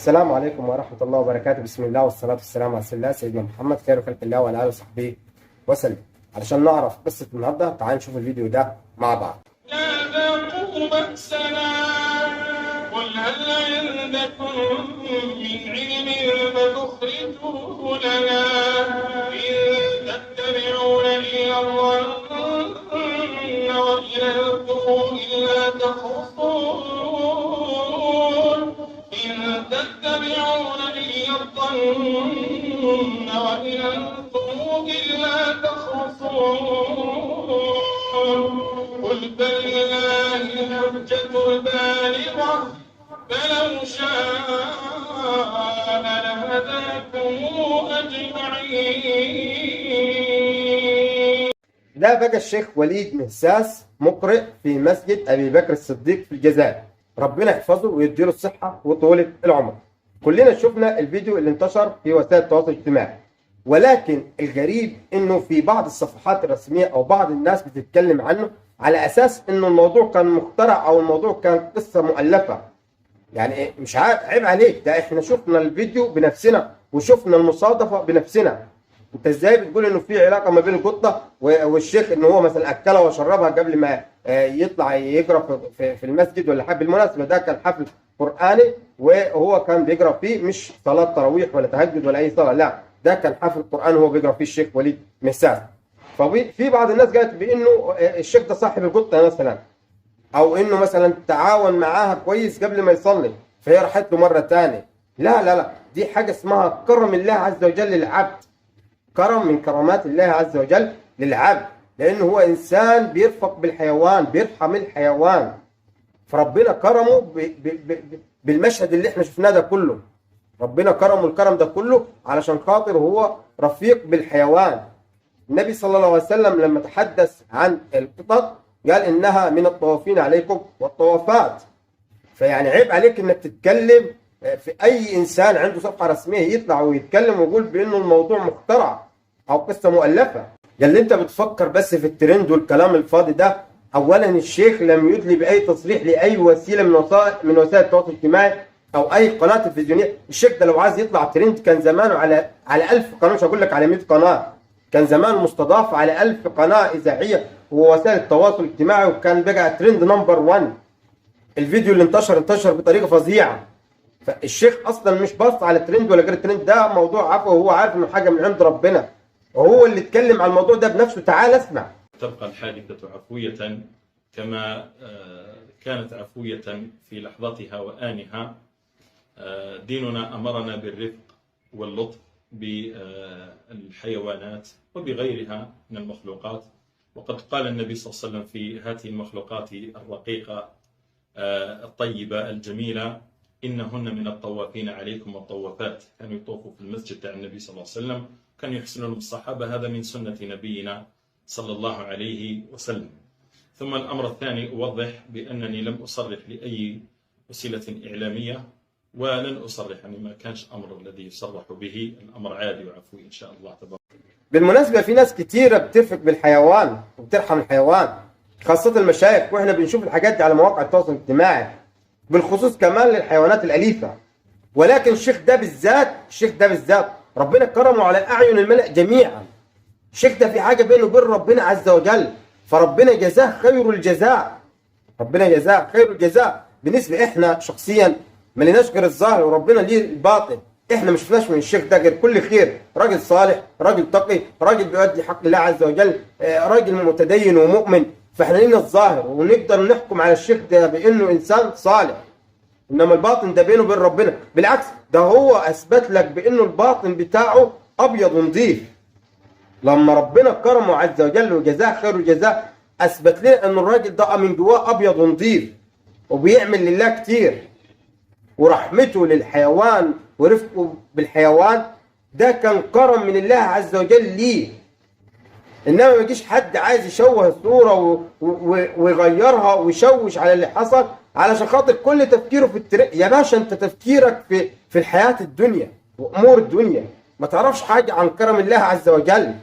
السلام عليكم ورحمة الله وبركاته. بسم الله والصلاة والسلام على رسول الله سيدنا محمد خير خلق الله وعلى آله وصحبه وسلم. علشان نعرف قصة النهاردة تعال نشوف الفيديو ده مع بعض. لا ذاقوا بأسنا قل هل عندكم من علم فتخرجوه لنا إن تتبعون إلا الظن وإن أنتم إلا تخرصون إن تتبعون إلا الظن وإن أنتم إلا تخرصون قل فلله الحجة البالغة فلو شاء لهداكم أجمعين. ده بقى الشيخ وليد مهساس، مقرئ في مسجد أبي بكر الصديق في الجزائر. ربنا يحفظه ويديله الصحة وطولة العمر. كلنا شفنا الفيديو اللي انتشر في وسائل التواصل الاجتماعي، ولكن الغريب انه في بعض الصفحات الرسمية او بعض الناس بتتكلم عنه على اساس انه الموضوع كان مخترع او الموضوع كان قصة مؤلفة. يعني إيه؟ مش عارف، عيب عليك، ده احنا شفنا الفيديو بنفسنا وشفنا المصادفة بنفسنا. انت ازاي بتقول انه في علاقة ما بين القطة والشيخ، ان هو مثلا اكلها وشربها قبل ما يطلع يقرا في المسجد ولا حاجه؟ بالمناسبة ده كان حفل قراني وهو كان بيقرا فيه، مش صلاة تراويح ولا تهجد ولا اي صلاه، لا ده كان حفل قران وهو بيقرا فيه الشيخ وليد مهساس. ففي بعض الناس قالت بانه الشيخ ده صاحب القطة مثلا، او انه مثلا تعاون معاها كويس قبل ما يصلي فهي راحت له مرة ثانية. لا لا لا، دي حاجة اسمها كرم الله عز وجل للعبد، كرم من كرامات الله عز وجل للعبد، لانه هو انسان بيرفق بالحيوان، بيرحم الحيوان، فربنا كرمه بالمشهد اللي احنا شفناه ده كله. ربنا كرمه الكرم ده كله علشان خاطر هو رفيق بالحيوان. النبي صلى الله عليه وسلم لما تحدث عن القطط قال انها من الطوافين عليكم والطوافات. فيعني عيب عليك انك تتكلم في اي انسان عنده صفحة رسمية يطلع ويتكلم ويقول بانه الموضوع مخترع او قصة مؤلفه. قال لي انت بتفكر بس في الترند والكلام الفاضي ده. اولا الشيخ لم يدلي باي تصريح لاي وسيلة من وسائل التواصل الاجتماعي او اي قناة تلفزيونية. الشيخ ده لو عايز يطلع ترند كان زمانه على 1000 قناة، مش هقول لك على 100 قناة، كان زمان مستضاف على 1000 قناة اذاعية ووسائل التواصل الاجتماعي، وكان بقى trend number 1. الفيديو اللي انتشر بطريقة فظيعة. فالشيخ اصلا مش باص على ترند ولا غير ترند، ده موضوع عفوي وهو عارف انه حاجة من عند ربنا، وهو اللي اتكلم على الموضوع ده بنفسه. تعال اسمع. تبقى الحادثة عفوية كما كانت عفوية في لحظتها وآنها. ديننا أمرنا بالرفق واللطف بالحيوانات وبغيرها من المخلوقات، وقد قال النبي صلى الله عليه وسلم في هذه المخلوقات الرقيقة الطيبة الجميلة: إنهن من الطوافين عليكم والطوافات. كانوا يطوفوا في المسجد تاع النبي صلى الله عليه وسلم، كانوا يحسنون بالصحابة، هذا من سنة نبينا صلى الله عليه وسلم. ثم الأمر الثاني، أوضح بأنني لم أصرح لأي وسيلة إعلامية ولن أصرح، يعني ما كانش أمر الذي يصرح به، الأمر عادي وعفوي إن شاء الله تبارك. بالمناسبة في ناس كتيرة بترفق بالحيوان وبترحم الحيوان، خاصة المشايخ، واحنا بنشوف الحاجات دي على مواقع التواصل الاجتماعي، بالخصوص كمان للحيوانات الأليفة. ولكن الشيخ ده بالذات، الشيخ ده بالذات ربنا كرمه على أعين الملأ جميعا. الشيخ ده في حاجة بينه وبين ربنا عز وجل، فربنا جزاه خير الجزاء، ربنا جزاه خير الجزاء. بالنسبة احنا شخصيا ما لناش غير الظاهر وربنا ليه الباطن. احنا ما شفناش من الشيخ ده غير كل خير، راجل صالح، راجل تقي، راجل بيؤدي حق الله عز وجل، راجل متدين ومؤمن. فاحنا لنا الظاهر ونقدر نحكم على الشيخ ده بانه انسان صالح، انما الباطن ده بينه وبين ربنا. بالعكس ده هو اثبت لك بانه الباطن بتاعه ابيض ونظيف. لما ربنا كرمه عز وجل وجزاه خير الجزاء، اثبت لنا ان الراجل ده من جواه ابيض ونظيف وبيعمل لله كتير، ورحمته للحيوان ورفقه بالحيوان ده كان كرم من الله عز وجل ليه. انما ما يجيش حد عايز يشوه الصورة ويغيرها ويشوش على اللي حصل علشان خاطر كل تفكيره في الترند. يا باشا انت تفكيرك في الحياة الدنيا وامور الدنيا، ما تعرفش حاجة عن كرم الله عز وجل.